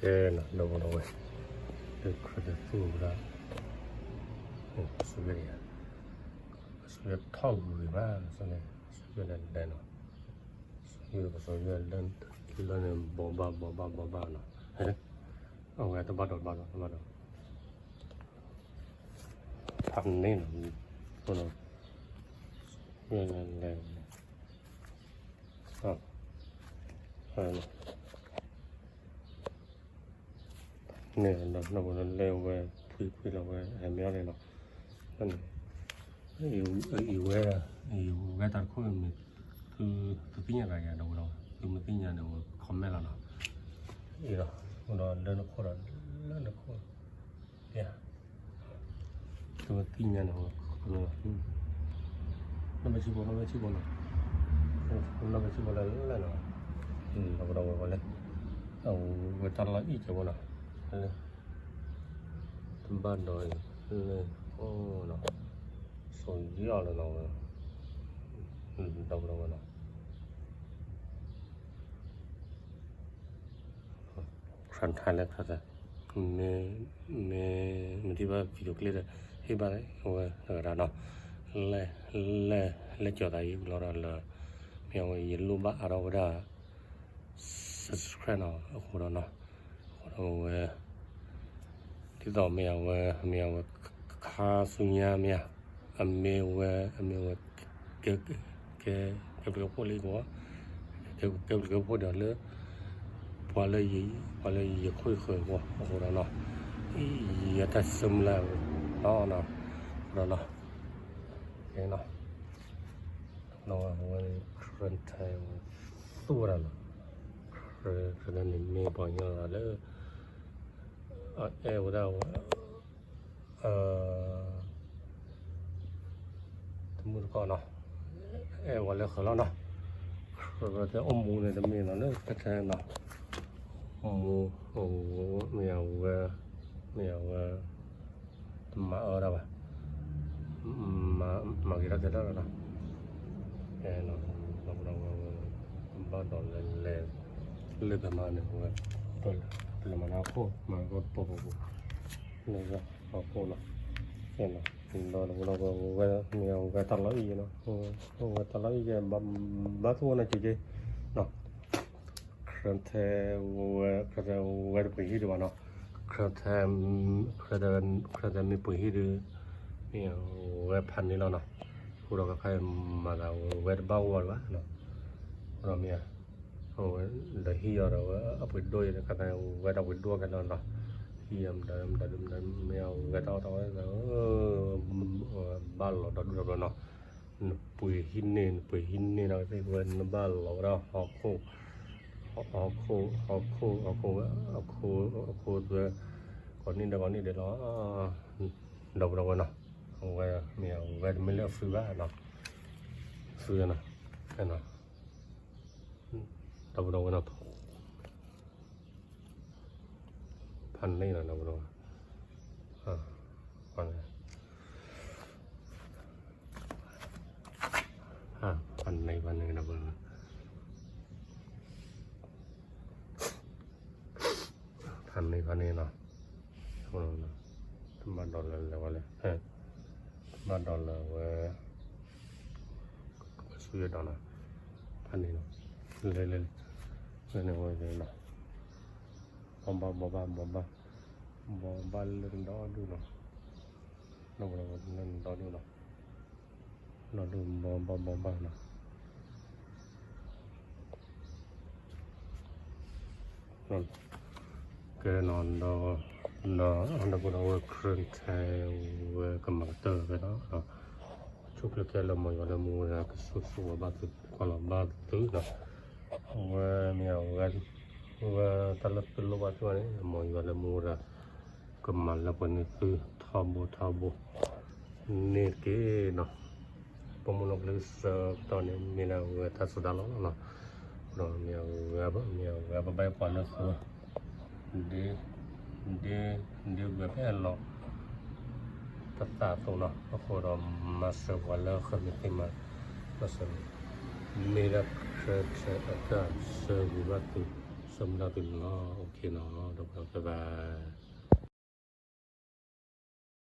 နီၤ ဒီပုၢ်ဒီဝဲၢ်, လၢခရံာ်တသူၣ်ဝဲဒၣ်, ပဆိကမိၣ်ယၤ, ပဆိကမိၣ်ထီၣ်ဂုၤဂ့ၤမး ဆိန့ၣ် ပဆိကမိၣ်လဲၤလဲၤနီၤ, ပဆိကမိၣ်လၢ လၢန့ၣ် ဘိးဘၣ်ဘိးဘၣ်ဘိးဘၣ်နီၤ, အဝဲတဘၣ်ဒီးတဘၣ်ဒီးတဘၣ်ဒီး ဖးန့ၣ်နီၤ, လဲၤလဲၤ န့ၣ်ဒီး နလဲၤဝဲ ဖှံဖှံလီၤဝဲ ဟဲမ့ၢ်အီၤန့ၣ်နီၤ, န့ၣ် အံၤဝဲ အံၤဝဲတၢ်တခိၣ်မ့ၢ် သု သုသ့ၣ်ညါတဂၤယၤဒီးဝဲဒီး သုမ့ၢ်သ့ၣ်ညါန့ၣ် ဝဲ comment လီၤနီၤ, အံၤဒီး ဒီးလၢနခိၣ်ဒီး လၢနခိၣ် ယၤ သုမ့ၢ်သ့ၣ်ညါန့ၣ် နီၢ်ဘဲဆံဘိ နီၢ်ဘဲဆံဘိနီၤ, နီၢ်ဘဲဆံဘိလၢလၢနီၤ, ဒီးဝဲဒီးဝဲလဲၣ်, အဝဲတၢ်လီၢ်အံၣ်ကဲဘိနီၤ, လၢ တဘၣ်ဒီးအံၤ လၢ အိၣ်နီၤ, ဆိယီၣ်လၢနီၤဝဲ, ဒီးဝဲဒီးဝဲနီၤ ခရၢၣ်ထါလၢခရၢၣ်သဲး, မ့ၢ် မ့ၢ် မ့ၢ်ထံၣ်ဘၣ် video clip ဒီး ဟ့ၣ်ဘၣ်ဝဲတဂၤဒီးနီၤ, လဲၣ် လဲၣ် လဲၣ်ကၠီၤသးယံၤလီၤဒီးလၢ မ့ၢ်အဝဲယလိၣ်ဘၣ်အါထီၣ်ဝဲဒၣ် subscribe နီၤ အဃိဒီးနီၤ, အဃိဒီးဝဲ ဒ်သိးမ့ၢ်အဝဲ မ့ၢ်အဝဲ ခါဆူညါမ့ၢ်ဧါ, အမ့ၢ်ဝဲ အမ့ၢ်ဝဲ ကဲ ကဲ ကဲပျုၤကဲဖိလၢယကဝီၤ, ကဲ ကဲပျုၤကဲဖိဒီးလၢ ပှၤလၢယ ပှၤလၢယခိၣ်ယဃၢၤအဂီၢ် အဃိဒီးနီၤ, ယတၢ်ဆၢမုၢ်လၢ်နီၤ, အဃိဒီးနီၤ, ကဲနီၤ နီၤဝဲ ခရၢၣ်ထဲ သူၣ်ဝဲဒၣ်နီၤ, ခရၢၣ်ထဲန့ၣ်မ့ၢ်ပှၤကညီလီၤလၢ အအဲၣ်ဝဲဒၣ်ဝဲ တမုၢ်တကိးနီၤ, အဲၣ်ဝဲလၢဃၢၤလီၤနီၤ, ခရၢၣ်ထဲအိၣ်မူန့ၣ်တမ့ၢ်နီၤ လၢခရၢၣ်ထဲနီၤ, အိၣ်မူ မ့ၢ်အဝဲ မ့ၢ်အဝဲ တမၤအၢဒၣ်ဘၣ်, မၤဂ့ၤထီၣ်ကဲထီၣ်လီၤနီၤ, အဲ ဘၣ်ဒီးလဲၤလဲၤ လၢတမၤန့ၣ်ဝဲ ပလဲၤမၤလၢဟီၣ်ခိၣ် မၤကီၢ်တပိၤပိၤပိၤ လၢဟီၣ်ခိၣ်နီၤ, ဒီးဝဲ မ့ၢ်အဝဲတၢ်လီၢ်အံၣ်နီၤ, ဝဲတၢ်လီၢ်အံၣ်ကဲ ဘၣ်သူၣ်ဝဲနီၤက့ၤက့ၤနီၤ ခရၢၣ်ထဲဝဲ ခရၢၣ်ထဲဝဲတပှ့ၤဟံၣ်ဒံးဘၣ်နီၤ, ခရၢၣ်ထဲ ခရၢၣ်ထဲ ခရၢၣ်ထဲမ့ၢ်ပှ့ၤဟံၣ်ဒံး မ့ၢ်ဝဲဖးန့ၢ်လီၤနီၤ, အဃိဒီးခဲခါအံၤမၤသးဝဲတဘၣ်ဂီၢ်လၢၤဘၣ်နီၤ, အဃိဒီးမ့ၢ်ဧါ, အဝဲဒီးဟံၣ်အီၤဒီးဝဲအပှ့ၤဒိၣ်အံၤ ခါသးဝဲတၢ်ပှ့ၤဒိၣ်ခဲလၢာ်နီၤ, ဟံၣ်အီၤမတၤမတၤမတၤ မ့ၢ်အဝဲတၢ်အီၣ်တၢ်အီ ဘၣ်လီၤဒီဒူၣ်ဒီဘျီနီၤ, နပှ့ၤဟံၣ်န့ၢ် နပှ့ၤဟံၣ်န့ၢ်ဒီးသ့ၣ်ဝဲ နဘၣ်လီၤဝဲဒၣ်ဟီၣ်ခိၣ်, ဟီၣ်ခိၣ် ဟီၣ်ခိၣ် ဟီၣ်ခိၣ်ဝဲ အခိၣ်သွဲ ကိးနံၣ်ဒဲးကိးနံၣ်ဒဲးလီၤ, ဒီပုၢ်ဒီဝဲၢ်နီၤ, အဝဲမ့ၢ်အဝဲတမ့ၢ်လၢအဖုဘၣ်နီၤ, ဖုနီၤ, ဒီပုၢ်ဒီဝဲၢ်နီၤ, ဖးန့ၢ်နီၤ ဒီပုၢ်ဒီဝဲၢ်, ဖးန့ၢ် ဖးန့ၢ် ဒီပုၢ်ဒီဝဲၢ် ဖးန့ၢ် ဖးန့ၢ်နီၤ, တဘၣ်ဒီးလၢလဲၤဝဲလဲၣ်, တဘၣ်ဒီးလၢဝဲ ဆူယဲၢ်ဒီးနီၤ, ဖးန့ၢ်နီၤ, လဲၤလဲၤလဲၤန့ၣ်ဝဲလဲၣ်နီၤ, ဘီဘၣ်ဘီဘၣ်ဘီဘၣ်, ဘီဘၣ်လၢနဒီဒူၣ်နီၤ, လၢနဒီဒူၣ်နီၤ, လီၤဒူၣ်ဘီဘၣ်ဘီဘၣ်နီၤ ကဲနီၤ ဒီး ဒီး ဒီပုၢ်ဒီဝဲၢ် ခရၢၣ်ထဲ ဝဲကမၤကတၢၢ်ဖဲနီၤ, ဆိၣ်ချ့ခဲလၢာ် မ်ယွၤလၢမူဝဲဒၣ် ကဆိၣ်ဂ့ၤဘၣ်သု ကွၢ်လီၤဘၣ်သုနီၤ, ဝဲမ့ၢ်အဝဲ ဝဲတၢ်လၢသုလိၣ်ဘၣ်သုဘၣ်န့ၣ် မ်ယွၤလၢမူဝဲဒၣ် ကမၤလၢပှဲၤန့ၢ်သုထီဘိထီဘိ န့ၣ်တက့ၢ်နီၤ, ပမိၢ်လီၤကလၢကစၢ်ကတီၢ်န့ၣ် မ့ၢ်လၢအဝဲတၢ်စူၢ်တၢ်လီၢ်လီၤနီၤ, ဒီးမ့ၢ်အဝဲ မ့ၢ်အဝဲပဘၣ်ပှၤလၢသု ဒ် ဒ် ဒ်ဝဲပအဲၣ်လီၤ ပသးအသိးနီၤ, အဃိဒီးမၤစၢၤပှၤလၢဃၢၤမ့ၢ်သ့မး, မၤစၢၤ မ့ၢ်ဒၣ်ခရၢၣ်ထဲအတၢ်ဆၢဂ့ၤဘၣ်သု ဆိမုၢ်လၢ်သုန့ၣ်လီၤ. OK နီၤ, ဒီးပဘၣ်